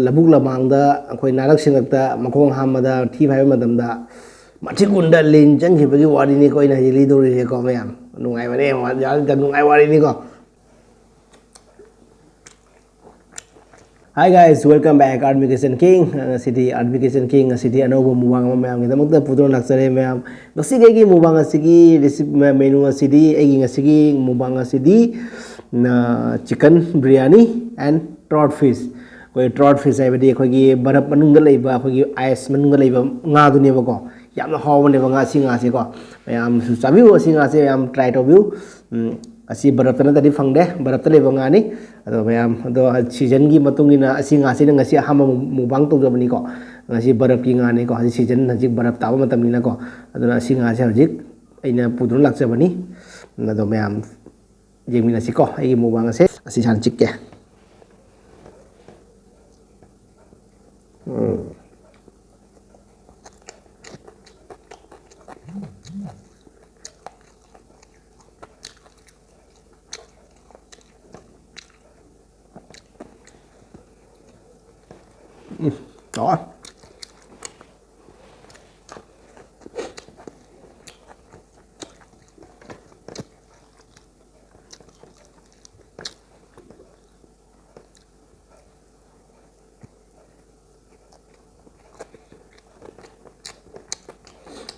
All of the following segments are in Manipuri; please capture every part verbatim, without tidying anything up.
ꯂꯧꯕꯨꯛ ꯂꯃꯥꯡꯗ ꯑꯩꯈꯣꯏ ꯅꯥꯔꯛ ꯁꯤꯡꯂꯛꯇ ꯃꯈꯣꯡ ꯍꯥꯝꯕꯗ ꯊꯤ ꯐꯥꯏꯕ ꯃꯇꯝꯗ ꯃꯊꯤꯀꯨꯟꯗ ꯂꯤꯟ ꯆꯪꯈꯤꯕꯒꯤ ꯋꯥꯔꯤꯅꯤꯀꯣ ꯑꯩꯅ ꯍꯧꯖꯤꯛ ꯂꯤꯗꯧꯔꯤꯁꯦꯀꯣ ꯃꯌꯥꯝ꯫ ꯅꯨꯡꯉꯥꯏꯕꯅꯦ, ꯌꯥꯝ ꯅꯨꯡꯉꯥꯏꯕ ꯋꯥꯔꯤꯅꯤꯀꯣ꯫ Hi guys, welcome back Art Vacation King. ꯉꯁꯤꯗꯤ Art Vacation King, ꯉꯁꯤꯗꯤ ꯑꯅꯧꯕ mukbang ꯑꯃ ꯃꯌꯥꯝꯒꯤꯗꯃꯛꯇ ꯄꯨꯗꯨꯅ ꯂꯥꯛꯆꯔꯦ ꯃꯌꯥꯝ꯫ ꯉꯁꯤꯒꯤ ꯑꯩꯒꯤ mukbang ꯑꯁꯤꯒꯤ recipe, menu ꯑꯁꯤꯗꯤ, ꯑꯩꯒꯤ ꯉꯁꯤꯒꯤ mukbang ꯑꯁꯤꯗꯤ chicken biryani and trout fish꯫ ꯑꯩꯈꯣꯏ trout fish ꯍꯥꯏꯕꯗꯤ ꯑꯩꯈꯣꯏꯒꯤ ꯕꯔꯞ ꯃꯅꯨꯡꯗ ꯂꯩꯕ, ꯑꯩꯈꯣꯏꯒꯤ ice ꯃꯅꯨꯡꯗ ꯂꯩꯕ ꯉꯥꯗꯨꯅꯦꯕꯀꯣ꯫ ꯌꯥꯝꯅ ꯍꯥꯎꯕꯅꯦꯕ ꯉꯥ, ꯑꯁꯤ ꯉꯥꯁꯦꯀꯣ꯫ ꯃꯌꯥꯝꯁꯨ ꯆꯥꯕꯤꯌꯨ, ꯑꯁꯤ ꯉꯥꯁꯦ ꯃꯌꯥꯝ try ꯇꯧꯕꯤꯌꯨ꯫ ꯎꯝ, ꯑꯁꯤ ꯕꯔꯞꯇ ꯅꯠꯇ꯭ꯔꯗꯤ ꯐꯪꯗꯦ, ꯕꯔꯞꯇ ꯂꯩꯕ ꯉꯥꯅꯤ꯫ ꯑꯗꯣ ꯃꯌꯥꯝ, ꯑꯗꯣ seasonꯒꯤ ꯃꯇꯨꯡ ꯏꯟꯅ ꯑꯁꯤ ꯉꯥꯁꯤꯅ ꯉꯁꯤ ꯑꯍꯥꯟꯕ mukbang ꯇꯧꯖꯕꯅꯤꯀꯣ꯫ ꯉꯁꯤ ꯕꯔꯞꯀꯤ ꯉꯥꯅꯤꯀꯣ, ꯍꯧꯖꯤꯛ season, ꯍꯧꯖꯤꯛ ꯕꯔꯞ ꯇꯥꯕ ꯃꯇꯝꯅꯤꯅꯀꯣ꯫ ꯑꯗꯨꯅ ꯑꯁꯤ ꯉꯥꯁꯦ ꯍꯧꯖꯤꯛ ꯑꯩꯅ ꯄꯨꯗꯨꯅ ꯂꯥꯛꯆꯕꯅꯤ꯫ ꯑꯗꯣ ꯃꯌꯥꯝ ꯌꯦꯡꯃꯤꯟꯅꯁꯤꯀꯣ, ꯑꯩꯒꯤ mukbang ꯑꯁꯦ꯫ ꯑꯁꯤ ꯍꯥꯟꯅ ꯆꯤꯛꯀꯦ꯫ ꯎꯝ꯫ ꯎꯝ, ꯍꯥꯎꯋꯦ꯫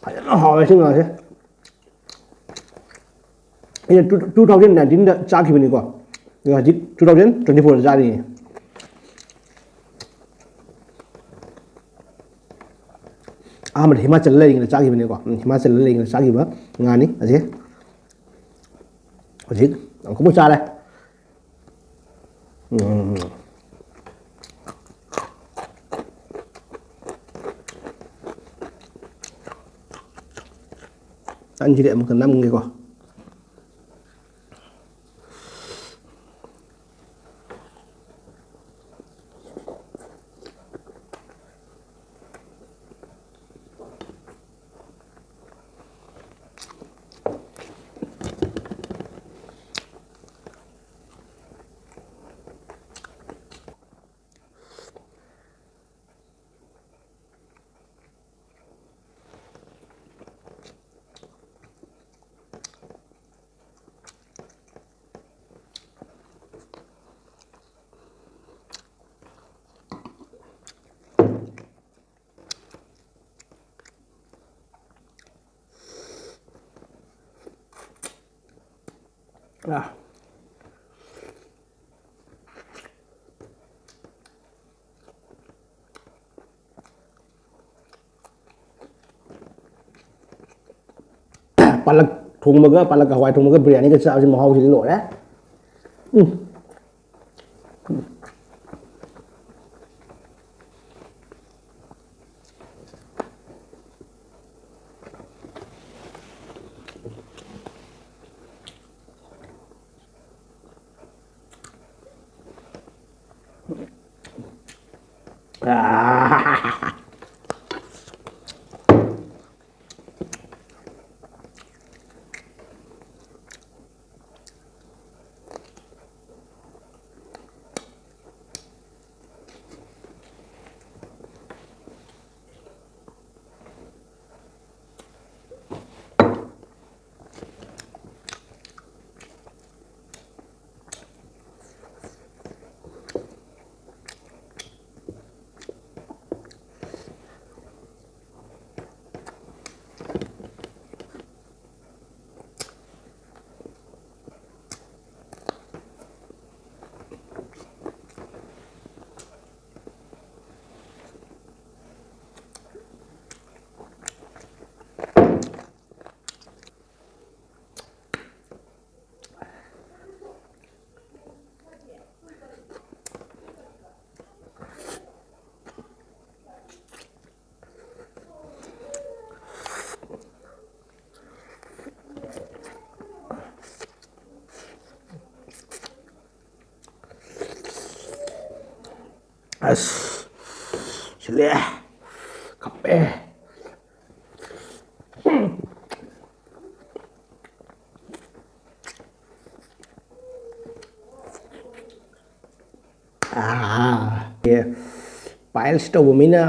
ꯐꯖꯅ ꯍꯥꯎꯋꯦ ꯁꯤ ꯉꯥꯁꯦ꯫ ꯑꯩꯅ two, two thousand nineteenꯗ ꯆꯥꯈꯤꯕꯅꯤꯀꯣ, ꯑꯗꯨꯒ ꯍꯧꯖꯤꯛ two thousand twenty fourꯗ ꯆꯥꯔꯤꯅꯦ꯫ ꯑꯍꯥꯟꯕꯗ ꯍꯤꯃꯥꯆꯜ ꯂꯩꯔꯤꯉꯩꯗ ꯆꯥꯈꯤꯕꯅꯤꯀꯣ꯫ ꯎꯝ, ꯍꯤꯃꯥꯆꯜꯗ ꯂꯩꯔꯤꯉꯩꯗ ꯆꯥꯈꯤꯕ ꯉꯥꯅꯤ ꯑꯁꯤ꯫ ꯍꯧꯖꯤꯛ ꯑꯃꯨꯛꯀ ꯆꯥꯔꯦ꯫ ꯎꯝ꯫ ꯇꯟꯁꯤꯗꯤ ꯑꯃꯨꯛꯇ ꯅꯝꯒꯦꯀꯣ꯫ ꯑꯥ꯫ ꯄꯥꯂꯛ ꯊꯣꯡꯕꯒ, ꯄꯥꯂꯛꯀ ꯍꯋꯥꯏ ꯊꯣꯡꯕꯒ ꯕꯤꯔꯌꯥꯅꯤꯒ ꯆꯥꯕꯁꯤ ꯃꯍꯥꯎꯁꯤꯗꯤ ꯂꯣꯏꯔꯦ꯫ ꯎꯝ꯫ ꯑꯁ, ꯁꯤꯜꯂꯦ꯫ ꯀꯞꯄꯦ꯫ ꯑꯥ, ꯑꯦ, piles ꯇꯧꯕ ꯃꯤꯅ,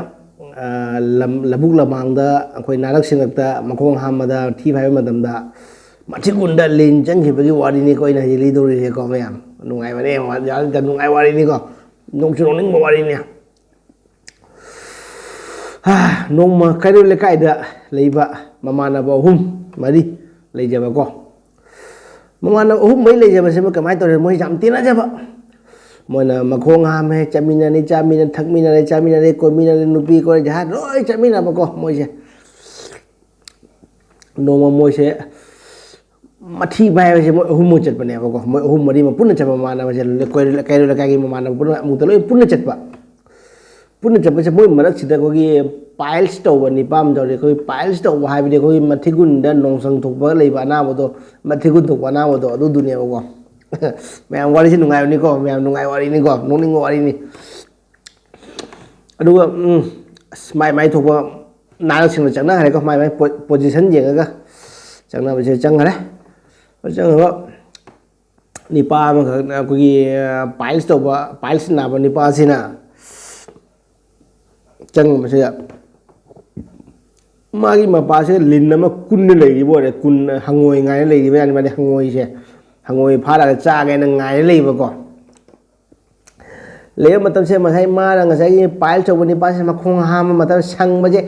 ꯑꯥ, ꯂꯝ-, ꯂꯧꯕꯨꯛ ꯂꯃꯥꯡꯗ ꯑꯩꯈꯣꯏ ꯅꯥꯔꯛ ꯁꯤꯡꯂꯛꯇ ꯃꯈꯣꯡ ꯍꯥꯝꯕꯗ ꯊꯤ ꯐꯥꯏꯕ ꯃꯇꯝꯗ ꯃꯊꯤꯀꯨꯟꯗ ꯂꯤꯟ ꯆꯪꯈꯤꯕꯒꯤ ꯋꯥꯔꯤꯅꯤꯀꯣ ꯑꯩꯅ ꯍꯧꯖꯤꯛ ꯂꯤꯗꯧꯔꯤꯁꯦꯀꯣ ꯃꯌꯥꯝ꯫ ꯅꯨꯡꯉꯥꯏꯕꯅꯦ, ꯌꯥꯝ ꯅꯨꯡꯉꯥꯏꯕ ꯋꯥꯔꯤꯅꯤꯀꯣ꯫ ꯅꯣꯛꯁꯨ ꯅꯣꯛꯅꯤꯡꯕ ꯋꯥꯔꯤꯅꯤ꯫ ꯍꯥ, ꯅꯣꯡꯃ ꯀꯩꯔꯣꯜ ꯂꯩꯀꯥꯏꯗ ꯂꯩꯕ ꯃꯃꯥꯟꯅꯕ ꯑꯍꯨꯝ ꯃꯔꯤ ꯂꯩꯖꯕꯀꯣ꯫ ꯃꯃꯥꯟꯅꯕ ꯑꯍꯨꯝ ꯃꯔꯤ ꯂꯩꯖꯕꯁꯤꯃ ꯀꯃꯥꯏꯅ ꯇꯧꯔꯦ? ꯃꯣꯏꯁꯦ ꯌꯥꯝ ꯇꯤꯟꯅꯖꯕ꯫ ꯃꯣꯏꯅ ꯃꯈꯣꯡ ꯍꯥꯝꯃꯦ, ꯆꯠꯃꯤꯟꯅꯅꯤ, ꯆꯥꯃꯤꯟꯅ ꯊꯛꯃꯤꯟꯅꯔꯦ, ꯆꯥꯃꯤꯟꯅꯔꯦ, ꯀꯣꯏꯃꯤꯟꯅꯔꯦ, ꯅꯨꯄꯤ ꯀꯣꯏꯔꯦ, ꯖꯍꯥ ꯂꯣꯏ ꯆꯠꯃꯤꯟꯅꯕꯀꯣ ꯃꯣꯏꯁꯦ꯫ ꯅꯣꯡꯃ ꯃꯣꯏꯁꯦ ꯃꯊꯤ ꯐꯥꯏꯕꯁꯦ ꯃꯣꯏ ꯑꯍꯨꯝꯃꯨꯛ ꯆꯠꯄꯅꯦꯕꯀꯣ꯫ ꯃꯣꯏ ꯑꯍꯨꯝ ꯃꯔꯤ ꯑꯃ ꯄꯨꯟꯅ ꯆꯠꯄ ꯃꯃꯥꯟꯅꯕꯁꯦ, ꯀꯩꯔꯣꯏ ꯂꯩꯀꯥꯏꯒꯤ ꯃꯃꯥꯟꯅꯕ ꯄꯨꯟꯅ ꯑꯃꯨꯛꯇ ꯂꯣꯏ ꯄꯨꯟꯅ ꯆꯠꯄ꯫ ꯄꯨꯟꯅ ꯆꯠꯄꯁꯦ ꯃꯣꯏ ꯃꯔꯛꯁꯤꯗ ꯑꯩꯈꯣꯏꯒꯤ ꯄꯥꯏꯜꯁ ꯇꯧꯕ ꯅꯤꯄꯥ ꯑꯃ ꯌꯥꯎꯔꯤ꯫ ꯑꯩꯈꯣꯏ ꯄꯥꯏꯜꯁ ꯇꯧꯕ ꯍꯥꯏꯕꯗꯤ ꯑꯩꯈꯣꯏꯒꯤ ꯃꯊꯤꯒꯨꯟꯗ ꯅꯣꯡꯁꯪ ꯊꯣꯛꯄ ꯂꯩꯕ ꯑꯅꯥꯕꯗꯣ, ꯃꯊꯤꯒꯨꯟ ꯊꯣꯛꯄ ꯑꯅꯥꯕꯗꯣ ꯑꯗꯨꯗꯨꯅꯦꯕꯀꯣ꯫ ꯃꯌꯥꯝ ꯋꯥꯔꯤꯁꯤ ꯅꯨꯡꯉꯥꯏꯕꯅꯤꯀꯣ, ꯃꯌꯥꯝ ꯅꯨꯡꯉꯥꯏ ꯋꯥꯔꯤꯅꯤꯀꯣ, ꯅꯣꯛꯅꯤꯡꯕ ꯋꯥꯔꯤꯅꯤ꯫ ꯑꯗꯨꯒ ꯎꯝ, ꯑꯁ, ꯃꯥꯏ ꯃꯥꯏ ꯊꯣꯛꯄ ꯅꯥꯔꯛꯁꯤꯡꯅ ꯆꯪꯅꯈ꯭ꯔꯦꯀꯣ꯫ ꯃꯥꯏ ꯃꯥꯏ ꯄꯣ-, ꯄꯣꯖꯤꯁꯟ ꯌꯦꯡꯉꯒ ꯆꯪꯅꯕꯁꯦ ꯆꯪꯈ꯭ꯔꯦ꯫ ꯆꯪꯉꯒ ꯅꯤꯄꯥ ꯑꯃꯈꯛꯅ ꯑꯩꯈꯣꯏꯒꯤ, ꯑ, ꯄꯥꯏꯜꯁ ꯇꯧꯕ, ꯄꯥꯏꯜꯁ ꯅꯥꯕ ꯅꯤꯄꯥꯁꯤꯅ ꯆꯪꯕꯁꯤꯗ ꯃꯥꯒꯤ ꯃꯄꯥꯁꯤꯗ ꯂꯤꯟ ꯑꯃ ꯀꯨꯟꯅ ꯂꯩꯔꯤꯕ ꯑꯣꯏꯔꯦ꯫ ꯀꯨꯟ ꯍꯪꯉꯣꯏ ꯉꯥꯏꯅ ꯂꯩꯔꯤꯕ ꯌꯥꯅꯤ꯫ ꯃꯥꯗꯤ ꯍꯪꯉꯣꯏꯁꯦ, ꯍꯪꯉꯣꯏ ꯐꯥꯔꯒ ꯆꯥꯒꯦꯅ ꯉꯥꯏꯅ ꯂꯩꯕꯀꯣ꯫ ꯂꯩꯕ ꯃꯇꯝꯁꯦ ꯉꯁꯥꯏ ꯃꯥꯅ ꯉꯁꯥꯏꯒꯤ ꯄꯥꯏꯜꯁ ꯇꯧꯕ ꯅꯤꯄꯥꯁꯦ ꯃꯈꯣꯡ ꯍꯥꯝꯕ ꯃꯇꯝꯗ ꯁꯪꯕꯁꯦ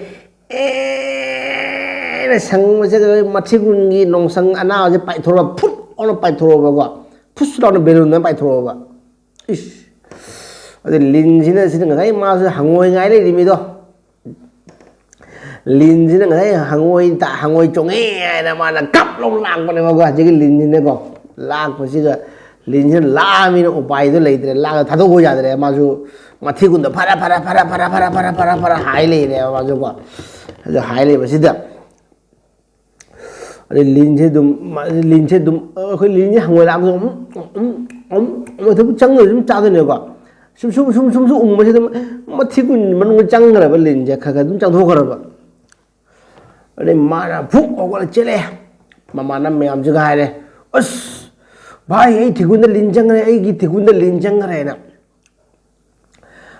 ꯑꯦꯅ ꯁꯪꯕꯁꯦ ꯃꯊꯤꯒꯨꯟꯒꯤ ꯅꯣꯡꯁꯪ ꯑꯅꯥꯕꯁꯦ ꯄꯥꯏꯊꯣꯔꯛꯑꯕ, ꯐꯨꯠ ꯂꯥꯎꯅ ꯄꯥꯏꯊꯣꯔꯛꯑꯕꯀꯣ꯫ ꯐꯨꯠ ꯂꯥꯎꯅ ꯕꯦꯂꯨꯟꯗ ꯄꯥꯏꯊꯣꯔꯛꯑꯕ꯫ ꯏꯁ! ꯑꯗꯨ ꯂꯤꯟꯁꯤꯅ, ꯁꯤꯗ ꯉꯁꯥꯏ ꯃꯥꯁꯨ ꯍꯪꯉꯣꯏ ꯉꯥꯏ ꯂꯩꯔꯤꯃꯤꯗꯣ꯫ ꯂꯤꯟꯁꯤꯅ ꯉꯁꯥꯏ ꯍꯪꯉꯣꯏ ꯇ-, ꯍꯪꯉꯣꯏ ꯆꯣꯡꯉꯦ ꯍꯥꯏꯅ ꯃꯥꯅ ꯀꯞ ꯂꯧ ꯂꯥꯛꯄꯅꯦꯕꯀꯣ꯫ ꯍꯧꯖꯤꯛꯀꯤ ꯂꯤꯟꯁꯤꯅꯀꯣ, ꯂꯥꯛꯄꯁꯤꯗ ꯂꯤꯟꯁꯤꯅ ꯂꯥꯛꯑꯃꯤꯅ ꯎꯄꯥꯏꯗꯣ ꯂꯩꯇ꯭ꯔꯦ, ꯂꯥꯛꯑ ꯊꯥꯗꯣꯛꯄ ꯌꯥꯗ꯭ꯔꯦ꯫ ꯃꯥꯁꯨ ꯃꯊꯤꯒꯨꯟꯗ ꯐꯔ ꯐꯔ ꯐꯔ ꯐꯔ ꯐꯔ ꯐꯔ ꯐꯔ ꯍꯥꯏ ꯂꯩꯔꯦꯕ ꯃꯥꯁꯨꯀꯣ꯫ ꯑꯗꯨ ꯍꯥꯏ ꯂꯩꯕꯁꯤꯗ ꯑꯗꯩ ꯂꯤꯟꯁꯦ ꯑꯗꯨꯝ, ꯃꯥ-, ꯂꯤꯟꯁꯦ ꯑꯗꯨꯝ, ꯑꯩꯈꯣꯏ ꯂꯤꯟꯁꯦ ꯍꯪꯉꯣꯏ ꯂꯥꯛꯄꯗ ꯑꯗꯨꯝ, ꯎꯝ, ꯎꯝ, ꯎꯝ, ꯃꯊꯟꯇ ꯆꯪꯉꯒ ꯑꯗꯨꯝ ꯆꯥꯗꯣꯏꯅꯦꯕꯀꯣ꯫ ꯁꯨꯝ, ꯁꯨꯝ, ꯁꯨꯝ, ꯁꯨꯝ, ꯁꯨꯝ ꯎꯪꯕꯁꯤꯗ ꯃꯊꯤꯒꯨꯟ ꯃꯅꯨꯡꯗ ꯆꯪꯈ꯭ꯔꯕ ꯂꯤꯟꯁꯦ, ꯈꯔ ꯈꯔ ꯑꯗꯨꯝ ꯆꯪꯊꯣꯛꯈ꯭ꯔꯕ꯫ ꯑꯗꯩ ꯃꯥꯅ ꯐꯨꯛ ꯍꯧꯒꯠꯂ ꯆꯦꯜꯂꯦ꯫ ꯃꯃꯥꯟꯅꯕ ꯃꯌꯥꯝꯁꯤꯒ ꯍꯥꯏꯔꯦ, "ꯑꯁ, ꯚꯥꯏ, ꯑꯩ ꯊꯤꯒꯨꯟꯗ ꯂꯤꯟ ꯆꯪꯈ꯭ꯔꯦ, ꯑꯩꯒꯤ ꯊꯤꯒꯨꯟꯗ ꯂꯤꯟ ꯆꯪꯈ꯭ꯔꯦꯅ"꯫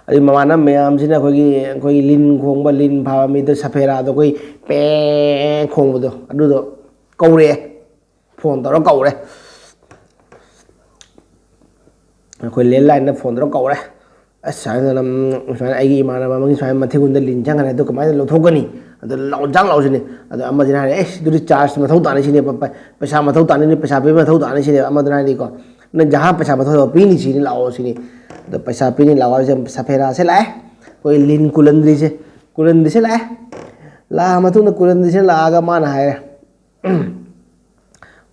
ꯑꯗꯩ ꯃꯃꯥꯟꯅꯕ ꯃꯌꯥꯝꯁꯤꯅ ꯑꯩꯈꯣꯏꯒꯤ, ꯑꯩꯈꯣꯏꯒꯤ ꯂꯤꯟ ꯈꯣꯡꯕ, ꯂꯤꯟ ꯐꯥꯕ ꯃꯤꯗꯣ, ꯁꯐꯦꯔꯥꯗꯣ, ꯑꯩꯈꯣꯏ ꯄꯦꯡ ꯈꯣꯡꯕꯗꯣ, ꯑꯗꯨꯗꯣ ꯀꯧꯔꯛꯑꯦ꯫ ꯐꯣꯟ ꯇꯧꯔ ꯀꯧꯔꯦ꯫ ꯑꯩꯈꯣꯏ ꯂꯦꯟꯂꯥꯏꯟꯗ ꯐꯣꯟ ꯇꯧꯔ ꯀꯧꯔꯦ꯫ "ꯑꯁ, ꯁꯨꯃꯥꯏꯅ, ꯎꯝ, ꯁꯨꯃꯥꯏꯅ ꯑꯩꯒꯤ ꯏꯃꯥꯟꯅꯕ ꯑꯃꯒꯤ ꯁꯨꯃꯥꯏꯅ ꯃꯊꯤꯒꯨꯟꯗ ꯂꯤꯟ ꯆꯪꯈ꯭ꯔꯦ, ꯑꯗꯨ ꯀꯃꯥꯏꯅ ꯂꯧꯊꯣꯛꯀꯅꯤ?" ꯑꯗ ꯂꯥꯛꯑꯣ, ꯆꯪ ꯂꯥꯛꯑꯣ ꯁꯤꯅꯤ꯫ ꯑꯗꯣ ꯑꯃꯗꯨꯅ ꯍꯥꯏꯔꯦ, "ꯑꯦꯁ, ꯑꯗꯨꯗꯤ ꯆꯥꯔꯖ ꯃꯊꯧ ꯇꯥꯅꯤ ꯁꯤꯅꯦ, ꯄ-, ꯄ-, ꯄꯩꯁꯥ ꯃꯊꯧ ꯇꯥꯅꯤ, ꯄꯩꯁꯥ ꯄꯤꯕ ꯃꯊꯧ ꯇꯥꯅꯤ ꯁꯤꯅꯦ"꯫ ꯑꯃꯗꯨꯅ ꯍꯥꯏꯗꯤꯀꯣ, "ꯅꯪ ꯖꯍꯥ ꯄꯩꯁꯥ ꯃꯊꯧ ꯇꯥꯕ ꯄꯤꯅꯤ ꯁꯤꯅꯤ, ꯂꯥꯛꯑꯣ ꯁꯤꯅꯤ"꯫ ꯑꯗꯣ ꯄꯩꯁꯥ ꯄꯤꯅꯤ ꯂꯥꯛꯑꯣ ꯍꯥꯏꯁꯦ ꯁꯐꯦꯔꯥꯁꯦ ꯂꯥꯛꯑꯦ, ꯑꯩꯈꯣꯏ ꯂꯤꯟ ꯀꯨꯂꯟꯗ꯭ꯔꯤꯁꯦ, ꯀꯨꯂꯟꯗ꯭ꯔꯤꯁꯦ ꯂꯥꯛꯑꯦ꯫ ꯂꯥꯛꯑ ꯃꯇꯨꯡꯗ ꯀꯨꯂꯟꯗ꯭ꯔꯤꯁꯦ ꯂꯥꯛꯑꯒ ꯃꯥꯅ ꯍꯥꯏꯔꯦ,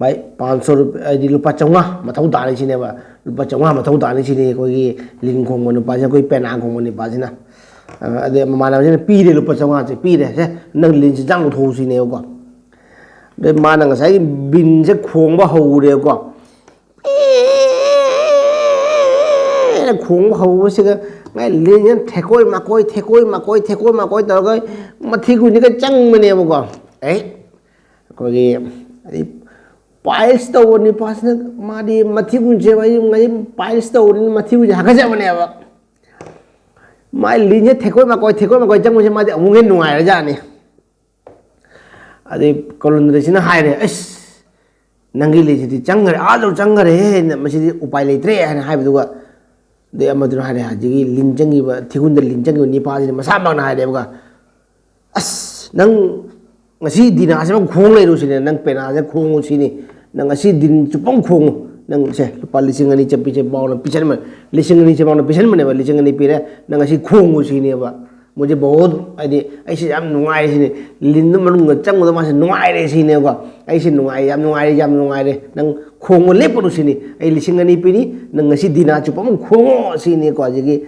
"ꯚꯥꯏ, ꯄꯥꯟꯁꯣ ꯔꯨꯄ-, ꯍꯥꯏꯗꯤ ꯂꯨꯄꯥ ꯆꯥꯝꯃꯉꯥ ꯃꯊꯧ ꯇꯥꯅꯤ ꯁꯤꯅꯦꯕ, ꯂꯨꯄꯥ ꯆꯥꯝꯃꯉꯥ ꯃꯊꯧ ꯇꯥꯅꯤ ꯁꯤꯅꯤ ꯑꯩꯈꯣꯏꯒꯤ ꯂꯤꯟ ꯈꯣꯡꯕ ꯅꯨꯄꯥꯁꯤꯅ, ꯑꯩꯈꯣꯏ ꯄꯦꯅꯥ ꯈꯣꯡꯕ ꯅꯨꯄꯥꯁꯤꯅ"꯫ ꯑ, ꯑꯗꯩ ꯃꯃꯥꯟꯅꯕꯁꯤꯅ ꯄꯤꯔꯦ, "ꯂꯨꯄꯥ ꯆꯥꯝꯃꯉꯥꯁꯦ ꯄꯤꯔꯦ, ꯁꯦ, ꯅꯪ ꯂꯤꯟꯁꯦ ꯆꯥꯡ ꯂꯧꯊꯣꯛꯎ" ꯁꯤꯅꯦꯕꯀꯣ꯫ ꯑꯗꯩ ꯃꯥꯅ ꯉꯁꯥꯏꯒꯤ ꯕꯤꯟꯁꯦ ꯈꯣꯡꯕ ꯍꯧꯔꯦꯕꯀꯣ꯫ ꯑꯦꯅ ꯈꯣꯡꯕ ꯍꯧꯕꯁꯤꯒ ꯃꯥꯏ ꯂꯤꯟꯁꯤꯅ ꯊꯦꯛꯀꯣꯏ ꯃꯥꯀꯣꯏ, ꯊꯦꯛꯀꯣꯏ ꯃꯥꯀꯣꯏ, ꯊꯦꯛꯀꯣꯏ ꯃꯥꯀꯣꯏ ꯇꯧꯔꯒ ꯃꯊꯤꯒꯨꯟꯁꯤꯒ ꯆꯪꯕꯅꯦꯕꯀꯣ꯫ ꯑꯦ, ꯑꯩꯈꯣꯏꯒꯤ, ꯑꯩ ꯄꯥꯏꯜꯁ ꯇꯧꯕ ꯅꯨꯄꯥꯁꯤꯅ, ꯃꯥꯗꯤ ꯃꯊꯤꯒꯨꯟꯁꯦ, ꯑꯩ ꯉꯁꯤ ꯄꯥꯏꯜꯁ ꯇꯧꯕꯅꯤꯅ ꯃꯊꯤꯒꯨꯟꯁꯦ ꯍꯥꯀꯠꯆꯕꯅꯦꯕ꯫ ꯃꯥꯏ ꯂꯤꯟꯁꯦ ꯊꯦꯛꯀꯣꯏ ꯃꯥꯀꯣꯏ, ꯊꯦꯛꯀꯣꯏ ꯃꯥꯀꯣꯏ ꯆꯪꯕꯁꯦ ꯃꯥꯗꯤ ꯑꯃꯨꯛ ꯍꯦꯟꯅ ꯅꯨꯡꯉꯥꯏꯔꯖꯥꯠꯅꯤ꯫ ꯑꯗꯩ ꯀꯣꯂꯟꯗ꯭ꯔꯁꯤꯅ ꯍꯥꯏꯔꯦ, "ꯑꯁ, ꯅꯪꯒꯤ ꯂꯤꯟꯁꯤꯗꯤ ꯆꯪꯈ꯭ꯔꯦ, ꯑꯥ ꯌꯧ ꯆꯪꯈ꯭ꯔꯦꯍꯦ, ꯃꯁꯤꯗꯤ ꯎꯄꯥꯏ ꯂꯩꯇ꯭ꯔꯦ" ꯍꯥꯏꯅ ꯍꯥꯏꯕꯗꯨꯒ, ꯑꯗꯩ ꯑꯃꯗꯨꯅ ꯍꯥꯏꯔꯦ, ꯍꯧꯖꯤꯛꯀꯤ ꯂꯤꯟ ꯆꯪꯈꯤꯕ, ꯊꯤꯒꯨꯟꯗ ꯂꯤꯟ ꯆꯪꯈꯤꯕ ꯅꯤꯄꯥꯁꯤꯅ ꯃꯁꯥꯃꯛꯅ ꯍꯥꯏꯔꯦꯕꯀꯣ, "ꯑꯁ, ꯅꯪ ꯉꯁꯤ ꯗꯤꯅꯥꯁꯤꯃ ꯈꯣꯡ ꯂꯩꯔꯨ ꯁꯤꯅꯦ, ꯅꯪ ꯄꯦꯅꯥꯁꯦ ꯈꯣꯡꯉꯨ ꯁꯤꯅꯤ, ꯅꯪ ꯉꯁꯤ ꯗꯤꯟ ꯆꯨꯞꯄ ꯑꯃ ꯈꯣꯡꯉꯨ, ꯅꯪ ꯁꯦ ꯂꯨꯄꯥ ꯂꯤꯁꯤꯡ ꯑꯅꯤ ꯆꯠꯄꯤꯁꯦ ꯃꯥꯅ ꯄꯤꯁꯟꯕ, ꯂꯤꯁꯤꯡ ꯑꯅꯤꯁꯦ ꯃꯥꯅ ꯄꯤꯁꯟꯕꯅꯦꯕ, ꯂꯤꯁꯤꯡ ꯑꯅꯤ ꯄꯤꯔꯦ, ꯅꯪ ꯉꯁꯤ ꯈꯣꯡꯉꯨ" ꯁꯤꯅꯦꯕ꯫ ꯃꯣꯏꯁꯦ ꯕꯍꯨꯠ, ꯍꯥꯏꯗꯤ, "ꯑꯩꯁꯦ ꯌꯥꯝ ꯅꯨꯡꯉꯥꯏꯔꯦ" ꯁꯤꯅꯤ, ꯂꯤꯟꯗꯨ ꯃꯅꯨꯡꯗ ꯆꯪꯕꯗ ꯃꯥꯁꯦ ꯅꯨꯡꯉꯥꯏꯔꯦ ꯁꯤꯅꯦꯕꯀꯣ꯫ "ꯑꯩꯁꯦ ꯅꯨꯡꯉꯥꯏ, ꯌꯥꯝ ꯅꯨꯡꯉꯥꯏꯔꯦ, ꯌꯥꯝ ꯅꯨꯡꯉꯥꯏꯔꯦ, ꯅꯪ ꯈꯣꯡꯉꯨ, ꯂꯦꯞꯄꯨꯅꯨ" ꯁꯤꯅꯤ, "ꯑꯩ ꯂꯤꯁꯤꯡ ꯑꯅꯤ ꯄꯤꯅꯤ, ꯅꯪ ꯉꯁꯤ ꯗꯤꯅꯥ ꯆꯨꯞꯄ ꯑꯃ ꯈꯣꯡꯉꯣ" ꯁꯤꯅꯤꯀꯣ꯫ ꯍꯧꯖꯤꯛꯀꯤ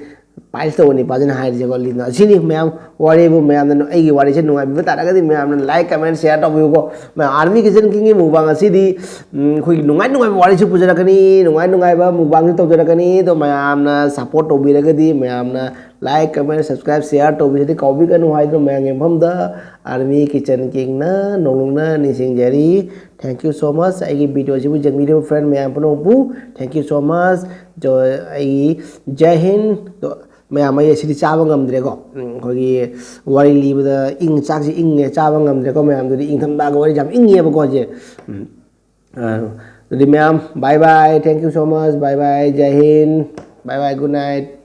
ꯄꯥꯏꯜꯁ ꯇꯧꯕ ꯅꯤꯄꯥꯁꯤꯅ ꯍꯥꯏꯔꯤꯁꯦꯀꯣ, ꯂꯤꯟꯗꯣ꯫ ꯑꯁꯤꯅꯤ ꯃꯌꯥꯝ ꯋꯥꯔꯤꯕꯨ꯫ ꯃꯌꯥꯝꯅ ꯑꯩꯒꯤ ꯋꯥꯔꯤꯁꯦ ꯅꯨꯡꯉꯥꯏꯕꯤꯕ ꯇꯥꯔꯒꯗꯤ ꯃꯌꯥꯝꯅ like, comment, share ꯇꯧꯕꯤꯌꯨꯀꯣ꯫ ꯃꯌꯥꯝ, Army Kitchen Kingꯒꯤ mukbang ꯑꯁꯤꯗꯤ, ꯎꯝ, ꯑꯩꯈꯣꯏꯒꯤ ꯅꯨꯡꯉꯥꯏ ꯅꯨꯡꯉꯥꯏꯕ ꯋꯥꯔꯤꯁꯨ ꯄꯨꯖꯔꯛꯀꯅꯤ, ꯅꯨꯡꯉꯥꯏ ꯅꯨꯡꯉꯥꯏꯕ mukbangꯁꯨ ꯇꯧꯖꯔꯛꯀꯅꯤ꯫ ꯑꯗꯣ ꯃꯌꯥꯝꯅ support ꯇꯧꯕꯤꯔꯒꯗꯤ, ꯃꯌꯥꯝꯅ like, comment, subscribe, share ꯇꯧꯕꯤꯔꯗꯤ ꯀꯥꯎꯕꯤꯒꯅꯨ ꯍꯥꯏꯗꯨꯅ ꯃꯌꯥꯝꯒꯤ ꯃꯐꯝꯗ Army Kitchen Kingꯅ ꯅꯣꯡꯂꯨꯛꯅ ꯅꯤꯡꯁꯤꯡꯖꯔꯤ꯫ Thank you so much꯫ ꯑꯩꯒꯤ videoꯁꯤꯕꯨ ꯌꯦꯡꯕꯤꯔꯤꯕ friend ꯃꯌꯥꯝ ꯄꯨꯝꯅꯃꯛꯄꯨ thank you so much꯫ ꯖꯣ-, ꯑꯩ ꯖꯥꯏ ꯍꯤꯟ꯫ ꯑꯗꯣ ꯃꯌꯥꯝ, ꯑꯩ ꯑꯁꯤꯗꯤ ꯆꯥꯕ ꯉꯝꯗ꯭ꯔꯦꯀꯣ꯫ ꯎꯝ, ꯑꯩꯈꯣꯏꯒꯤ ꯋꯥꯔꯤ ꯂꯤꯕꯗ ꯏꯪ, ꯆꯥꯛꯁꯤ ꯏꯪꯉꯦ, ꯆꯥꯕ ꯉꯝꯗ꯭ꯔꯦꯀꯣ꯫ ꯃꯌꯥꯝꯗꯨꯗꯤ ꯏꯪꯊꯝꯊꯥꯒ ꯋꯥꯔꯤ ꯌꯥꯝ ꯏꯪꯉꯦꯕꯀꯣ ꯍꯧꯖꯤꯛ꯫ ꯎꯝ꯫ ꯑ, ꯑꯗꯨꯗꯤ ꯃꯌꯥꯝ, bye bye, thank you so much, bye bye, Jai Hind, bye bye, good night꯫